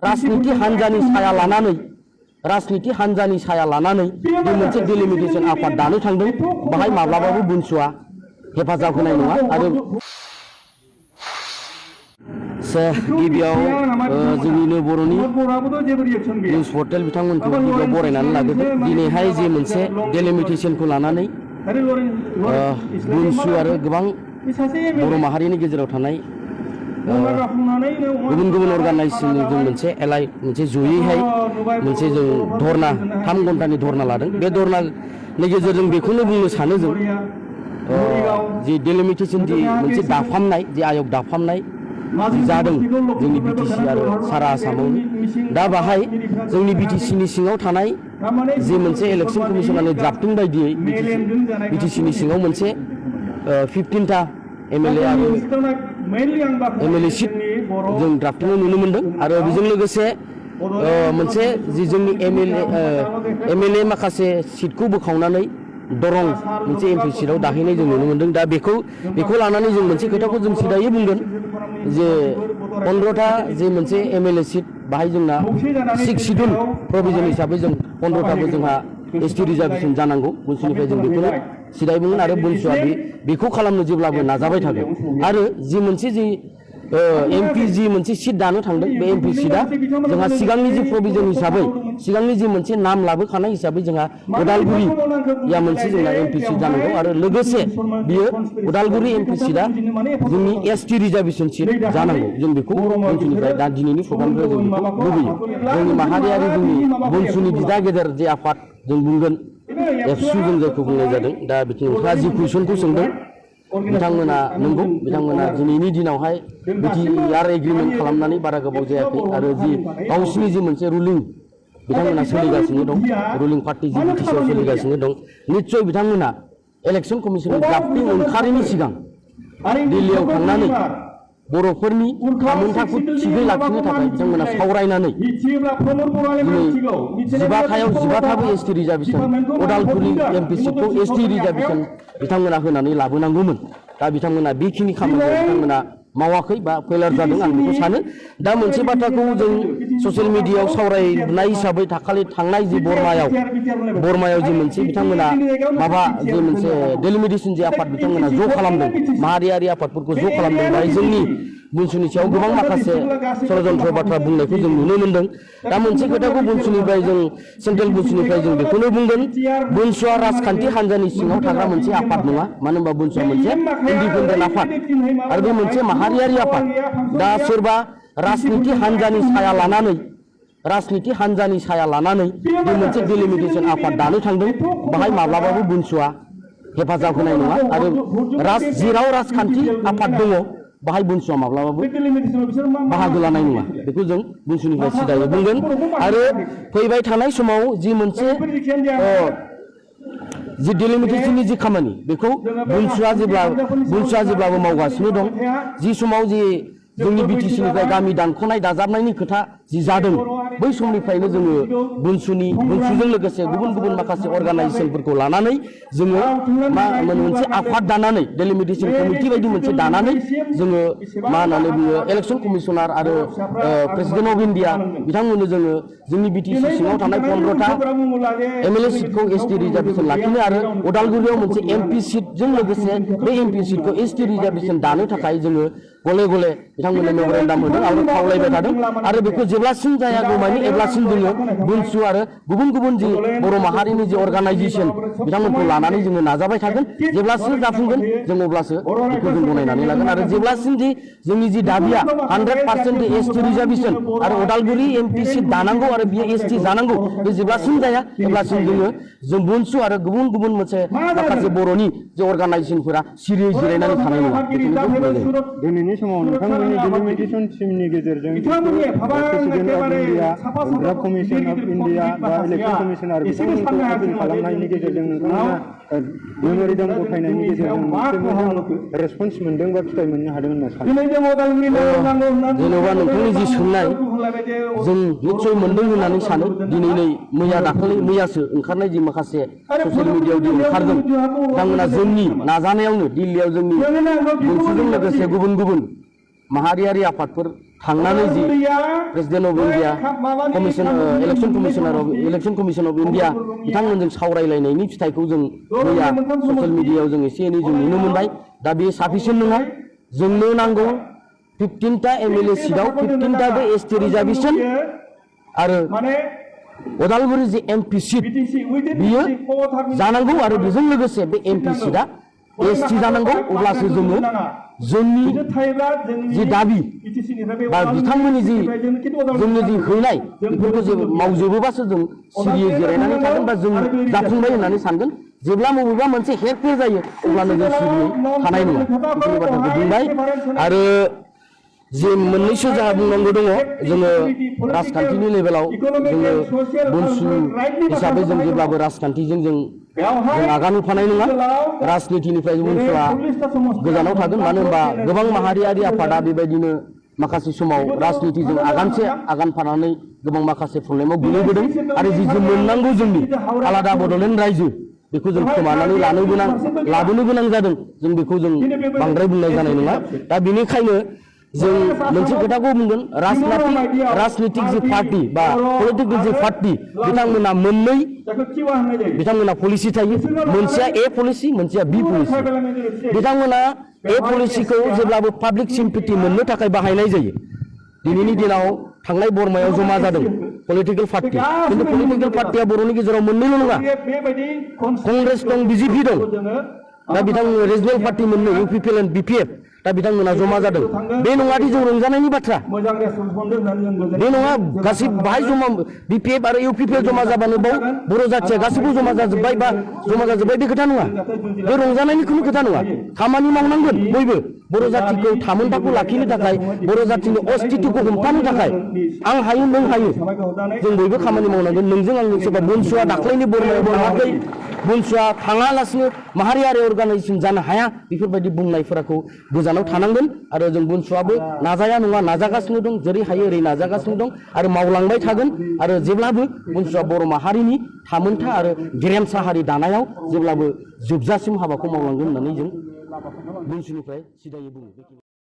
राजनीति हान्जानि साया लानानै राजनीति हान्जानि साया लानानै बे मोनसे डेलिमिटेसन आफाद दानो थांदों बाहाय माब्लाबाबो बुनसुआ हेफाजाब होनाय नङा आरो गिबियाव जोंनिनो बर'नि निउज पर्टेल बिथांमोनखौ गिबियाव बरायनानै लाग्रोदों दिनैहाय जे मोनसे डेलिमिटेसनखौ लानानै बुनसु आरो गोबां बर' माहारिनि गेजेराव थानाय गुबुन गुबुन अर्गानाइजेशनजों जों मोनसे जयैहाय मोनसे जों धरना 3 घन्टानि धरना लादों बे धरनानि गेजेरजों बेखौनो बुंनो सानो जों जि डेलिमिटेसन जि मोनसे दाफामनाय जि आयग दाफामनाय जादों जोंनि बिटिसि आरो सारा आसामाव दा बाहाय जोंनि बिटिसिनि सिङाव थानाय जि मोनसे इलेक्शन कमिशनानो ड्राफ्टिं बायदियै बिटिसिनि सिङाव मोनसे 15टा एमएलए आरो एमएलए सीट जों ड्राफ्टिंआव नुनो मोनदों आरो बेजों लोगोसे मोनसे जि जोंनि एमएलए माखासे सीटखौ बोखावनानै दरं मोनसे एमपि सीटआव दाहैनाय जों नुनो मोनदों दा बेखौ लानानै जों मोनसे खोथाखौ जों सिदायै बुंगोन जे 15टा जे मोनसे एमएलए सीट बाहाय जोंना 6 शिड्यूल प्रभिजन हिसाबै जों 15टाबो जोंहा एसटी रिजार्वेशन जानांगौ बुनसुनिफ्राय जों बेखौनो सिदायै बुंगोन आरो बुनसुआ बेखौ खालामनो जेब्लाबो नाजाबाय थागोन आरो जि मोनसे जि एमपि जि मोनसे सीट दानो थांदों बे एमपि सीटआ जोंहा सिगांनि जि प्रभिजन हिसाबै सिगांनि जि मोनसे नाम लाबोखानाय हिसाबै जोंहा उदालगुरिया मोनसे जोंना एमपि सीट जानांगौ आरो लोगोसे बियो उदालगुरि एमपि सीटआ जोंनि एसटी रिजार्वेशन सीट जानांगौ जों बेखौ बुनसुनिफ्राय दा दिनैनि प्रग्रामनिफ्राय जों बेखौ लुबैयो जोंनि माहारियारि जोंनि बुनसुनि बिदा गेदेर जे आफाद जों बुंगोन एबसु जों जायखौ बुंनाय जादों दा बिथाङा जि कुइसनखौ सोंदों बिथांमोना नंगौ बिथांमोना दिनैनि दिनावहाय बिटिआर एग्रिमेन्ट खालामनानै बारा गोबाव जायाखै आरो जि गावसिनि जि मोनसे रुलिं बिथांमोना सोलिगासिनो दं रुलिं पार्टी जि बिटिसिआव सोलिगासिनो दं निश्चय बिथांमोना इलेक्शन कमिशननि ड्राफ्टिं ओंखारैनि सिगां दिल्लीयाव थांनानै बर'फोरनि थामोनथाखौ थिगै लाखिनो थाखाय बिथांमोना सावरायनानै दिनै 15टाबो एसटी रिजार्वेशन उदालगुरि एमपि सीटखौ एसटी रिजार्वेशन बिथांमोना होनानै लाबोनांगौमोन दा बिथांमोना बेखिनि खामानिखौ बिथांमोना मावाखै बा फेलार जादों आं बेखौ सानो दा मोनसे बाथ्राखौ जों ससियेल मिडियायाव सावरायनाय हिसाबै दाखालि थांनाय जि बरमायाव जि मोनसे बिथांमोना माबा जे मोनसे डेलिमिटेसन जे आफाद बिथांमोना ज' खालामदों माहारियारि आफादफोरखौ ज' खालामदों बाय जोंनि बुनसुनि सायाव गोबां माखासे षड़यन्त्र बाथ्रा बुंनायखौ जों नुनो मोनदों दा मोनसे खोथाखौ बुनसुनिफ्राय जों सेन्ट्रेल बुनसुनिफ्राय जों बेखौनो बुंगोन बुनसुआ राजखान्थि हान्जानि सिङाव थाग्रा मोनसे आफाद नङा मानो होनबा बुनसुआ मोनसे इन्डिपेन्डेन्ट आफाद आरो बे मोनसे माहारियारि आफाद दा सोरबा राजनीति हान्जानि साया लानानै बे मोनसे डेलिमिटेसन आफाद दानो थांदों बाहाय माब्लाबाबो बुनसुआ हेफाजाब होनाय नङा आरो जेराव राजखान्थि आफाद दङ बाहाय बुनसुआ माब्लाबाबो बाहागो लानाय नङा बेखौ जों बुनसुनिफ्राय सिदायै बुंगोन आरो फैबाय थानाय समाव जि मोनसे जि डेलिमिटेसननि जि खामानि बेखौ बुनसुआ जेब्लाबो मावगासिनो दं जि समाव जि जोंनि बिटिसिनिफ्राय गामि दानख'नाय दाजाबनायनि खोथा जि जादों बै समनिफ्रायनो जोङो बुनसुजों लोगोसे गुबुन गुबुन माखासे अर्गानाइजेशनफोरखौ लानानै जोङो मोनसे आफाद दानानै डेलिमिटेसन कमिटि बायदि मोनसे दानानै जोङो मा होननानै बुङो इलेक्शन कमिशनार आरो प्रेसिडेन्ट अफ इन्डिया बिथांमोननो जोङो जोंनि बिटिसि सिङाव थानाय 15टा एमएलए सीटखौ एसटी रिजार्वेशन लाखिनो आरो उदालगुरियाव मोनसे एमपि सीटजों लोगोसे बे एमपि सीटखौ एसटी रिजार्वेशन दानो थाखाय जोङो गले गले बिथांमोननो मेमोरेन्डाम होदों आरो खावलायबाय थादों आरो बेखौ जेब्लासिम जायागौमानि अब्लासिम जोङो बुनसु आरो गुबुन गुबुन जि बर' माहारिनि जि अर्गानाइजेशन बिथांमोनखौ लानानै जोङो नाजाबाय थागोन जेब्लासिम जाफुंगोन जों अब्लासो बेखौ जों गनायनानै लागोन आरो जेब्लासिम जि जोंनि जि दाबिया 100% एसटी रिजार्वेशन आरो उदालगुरि एमपि सीट दानांगौ आरो बियो एसटी जानांगौ बे जेब्लासिम जाया अब्लासिम जों बुनसु आरो गुबुन गुबुन मोनसे माखासे बर'नि जे अर्गानाइजेशनफोरा सिरियै जिरायनानै थानाय नङा दिनैनि समाव नोंथांमोननि डेलिमिटेसन टीमनि गेजेरजों president of India draft commission of India बा इलेक्शन कमिशनार बिथांमोनखौ आपिल खालामनायनि गेजेरजों नोंथांमोना मेमोरेन्डाम गथायनायनि गेजेरजों मोनसे मोजां रेसपन्स मोनदों बा फिथाइ मोननो हादों होनना सानो जेनेबा नोंथांनि जि सोंनाय जों निश्चय मोनदों होननानै सानो दिनै नै मैयासो ओंखारनाय जि माखासे ससियेल मिडियायाव दि ओंखारदों बिथांमोना जोंनि नाजानायावनो दिल्लीयाव जोंनि बुनसुजों लोगोसे गुबुन गुबुन माहारियारि आफादफोर थांनानै the president of India election commission of India बिथांमोनजों सावरायलायनायनि फिथाइखौ जों मैया ससियेल मिडियायाव जों एसे एनै जों नुनो मोनबाय दा बे साफिसियेन्ट नङा जोंनो नांगौ 15टा एमएलए सीटआव 15टाबो एसटी रिजार्वेशन आरो उदालगुरि जे एमपि सीट बियो जानांगौ आरो बेजों लोगोसे बे एमपि सीटआ एसटी जानांगौ अब्लासो जोङो जोंनि जि दाबि बा बिथांमोननि जि जोंनि जि हैनाय बेफोरखौ जे मावजोबोबासो जों सिरियै जिरायनानै थागोन बा जों जाफुंबाय होननानै सानगोन जेब्ला बबेबा मोनसे हेरफेर जायो अब्लानो जों सिरियै थानाय नङा बेफोरनि बाथ्राखौ बुंबाय आरो जे मोननैसो जा बुंनांगौ दङ जोङो राजखान्थिनि लेभेलाव जोङो बनसु हिसाबै जों जेब्लाबो राजखान्थिजों जों आगान होफानाय नङा राजनितिनिफ्राय बनसुआ गोजानाव थागोन मानो होनबा गोबां माहारियारि आफादा बेबायदिनो माखासे समाव राजनितिजों आगानसे आगान फानानै गोबां माखासे प्रब्लेमाव गोलैबोदों आरो जि जों मोननांगौ जोंनि आलादा बड'लेण्ड रायजो बेखौ जों खोमानानै लाबोनो गोनां जादों जों बेखौ जों बांद्राय बुंनाय जानाय नङा दा बेनिखायनो जों मोनसे खोथाखौ बुंगोन राजनितिक जि पार्टी बा पलिटिकेल जि पार्टी बिथांमोना मोननै बिथांमोना पलिसि थायो मोनसेया ए पलिसि मोनसेया बि पलिसि बिथांमोना ए पलिसिखौ जेब्लाबो पाब्लिक सिम्पेथि मोननो थाखाय बाहायनाय जायो दिनैनि दिनाव थांनाय बरमायाव जमा जादों पलिटिकेल पार्टी किन्तु पलिटिकेल पार्टीया बर'नि गेजेराव मोननैल' नङा कंग्रेस दं बिजेपि दं दा बिथांमोना रिजनेल पार्टी मोननै इउपिपिएल एन्ड बिपिएफ दा बिथांमोना जमा जादों बे नङा दि जों रंजानायनि बाथ्रा बे नङा गासिबो बाहाय जमा बिपिएफ आरो इउपिपिएल जमा जाबानो बाव बर' जाथिया गासिबो जमा जाजोब्बाय बा जमा जाजोब्बाय बे खोथा नङा बे रंजानायनि खुनु खोथा नङा खामानि मावनांगोन बयबो बर' जाथिखौ थामोनथाखौ लाखिनो थाखाय बर' जाथिनि अस्तित्वखौ हमथानो थाखाय आं हायो नों हायो जों बयबो खामानि मावनांगोन नोंजों आंजों सोरबा बनसुआ दाख्लैनि बरमायाव थाङाखै बनसुआ थाङालासिनो माहारियारि अर्गानाइजेसन जानो हाया बेफोरबायदि बुंनायफोरखौ गोजानाव थानांगोन आरो जों बनसुआबो नाजाया नङा नाजागासिनो दं जेरै हायो ओरै नाजागासिनो दं आरो मावलांबाय थागोन आरो जेब्लाबो बनसुआ बर' माहारिनि थामोनथा आरो गेरेमसा हारि दानायाव जेब्लाबो जोबजासिम हाबाखौ मावलांगोन होननानै जों बनसुनिफ्राय सिदायै बुङो।